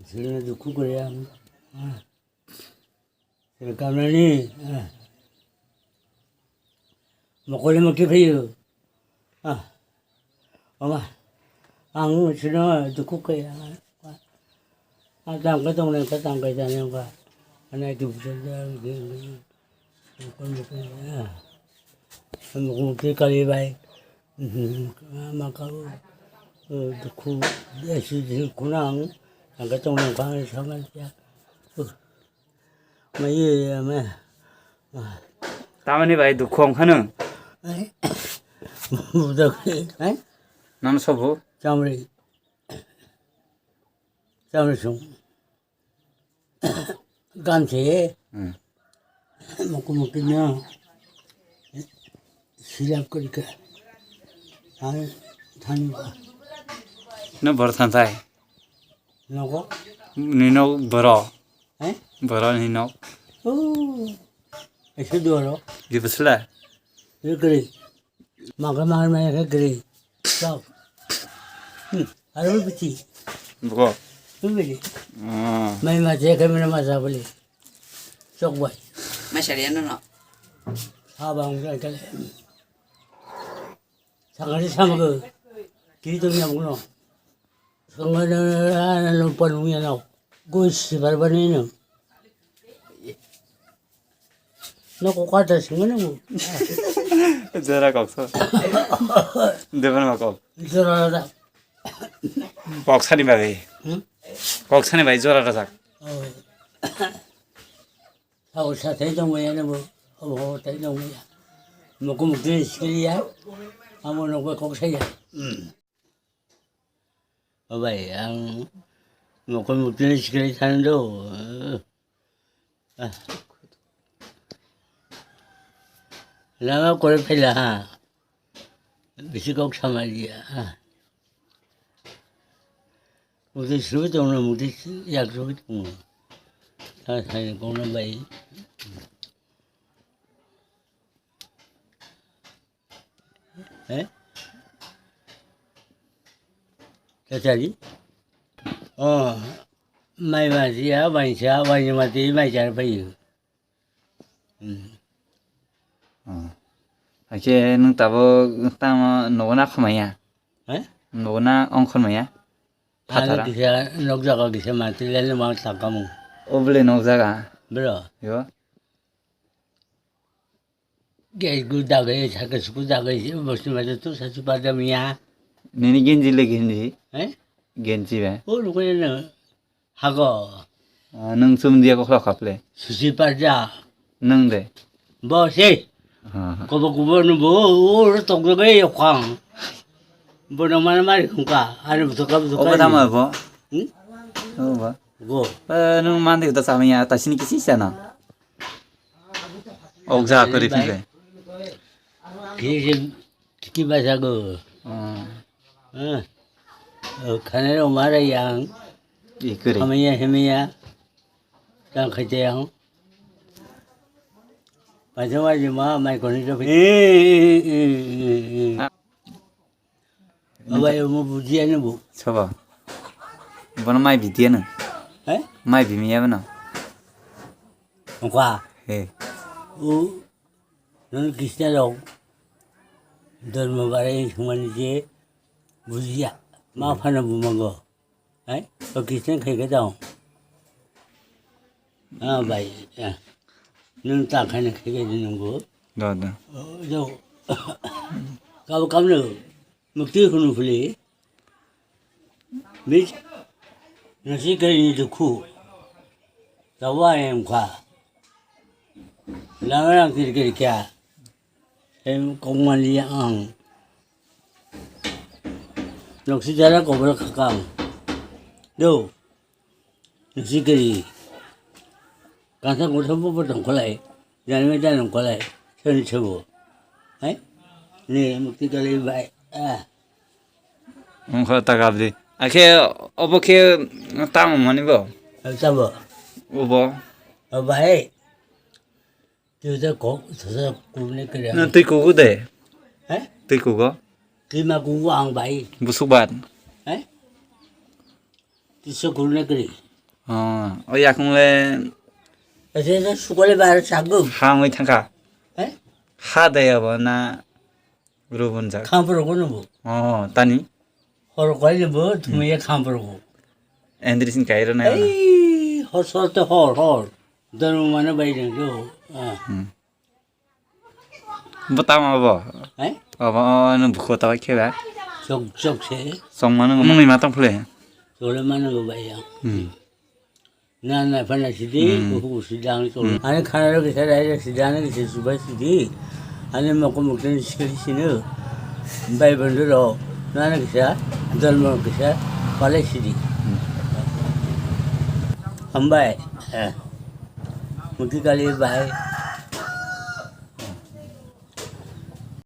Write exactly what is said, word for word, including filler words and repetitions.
Sini dukhu kaya. Ah. Sini kamani. Ah. Mokoli mokli phayo. Ah. Ama. Ang sini dukhu kaya. Ah, tangka tong nang ka, tangka ja nang ka. Anai tu bisa ja, mukul mukul ya. Mukul mukul kali bai. Maka, dukhu, esi dukhu nang. Tangka tong nang ka, sama ya. Mai ye ya ma. Tamani bai dukhu ang khano. Budak, eh? Nang sobo? Chamri. Chamri sung. Gamse. Hmm. Muku muku no. Silap kori ka. Ang thani ba. No bor than thai. Nogo? Ni no boro. Eh? Boro ni no. Oh. Ese doro. Di besla. Di kri. Maka mar maya ke gri. Sok. Hmm. Aro bichi. Buko. Bibili. Ah. Mai ma je ke mena ma sa boli. Sok bai. Mai sari ano no. Ha bang ke ke. Sakari sama ke. Kiri tu nyam kuno. Sangana no panu ya no. Go si bar bar ni no. No, kok ada sing mana mu? Jora kok sa. Depan ma kok. Jora da. Kok sani bai. Hmm? Kok sani bai jora da sak. Oh. Aku sa thai dong ya na bu. Oh, thai dong ya. Muku muku sekali ya. Amo no kok saya. Hmm. O bai, ang mokol mukti ni sikiri thani do. Ah. Lama kore phaila ha. Bisi kok samaliya ha. Mukti sui tongno, mukti yak sui tongno. Sa sai kongno bai. Eh? Kachari? Oh, mai mati ya, mai cha, mai mati, mai char pai. Hmm. Oh. Ake nung tabo tamo nogo na khomaya? Eh? Nogo na ong khomaya? Ano phatara? Kisa nok jaga kisa mati lele ma takamu. Obole nok jaga? Bro. Yo. Ges gu dagai, saka suku dagai, bosti mata tu sasi pada miya. Nini genji le genji? Eh? Genji be? Oh, luka na. Hago. Ah, nung sum dia kok lok kaple? Susi pada. Nung de? Bo se. Ah. Kobo kobo nu bo, oh, tok dagai yokhang. Bo no mana mari khungka, ani butuka butuka. Obo tama bo? Hmm? Oh, bo. Go. Eh, nung mandi uta samia, ta sini kisi sana. Okja kori phile. Kisi, kisi basa go. Hmm. Eh. Oh, khana ro mara yang. Ikuri. Hamaya, hamaya. Tang khaite yang. Paisa wajima, mai koni to. Eh, eh, eh, eh, eh. Abai, omo bujiya ni bu. Sobo. Bono mai bidiya no. Eh? Mai bimiya bono. Ongkha. He. U, non Krishna rok. Dharma barai sumani je bujiya. Ma phana bumago. Hai? O Krishna khai ka dong. Ah, bai. Ah. Nung ta khai na khai ka nung go. Da, da. Oh, jo. Kau kam no. Mukti khunu phuli. Mis nasi kari ni dukhu. Tawa em kha. Lama lang kiri kiri kya. Em kong mali ang. Noksi jara kobra kakang. Do. Sikiri. Kasa kutha bo bo tong kholai. Jani me jani kholai. Seni sebo. Hai? Ni mukti kali bai. Ah. Ongkho ta gabdi. Akhe obo khe tamo mani bo? Tamo. Obo. O bai. Twi da kok, sasa kurne kere. Na twi kugu de. He? Twi kugo. Twi ma kugu ang bai. Busuk bat. He? Tisa kurne kere. Oh, o yakung le. Ese ese sukole bar saguk. Ha mui thangka. Eh? Ha daya bo na rubun jak. Khampro ko nubu. Oh, tani. Hor koi le bo thumui ya khampro ko. Endri sin kairo na. Ei, hor sol te hor hor. Daru mana bai jang jo. Ah. Hmm. Bo tamo bo? Hai? Abo no bukho tawa kheba. Chok chok se. Song mano mung ni matang phle. Chole mano go bai ya. Hmm. Na na phana sidi, hmm, kuku sidang chole. Hmm. Ani khana ro kisa rai rai sidang kisa subai sidi. Ani moko mukten sikali sinu. Bai bandu ro. Na na kisa, dalmo kisa, pale sidi. Hmm. Ambai. Eh. Muti kali bai.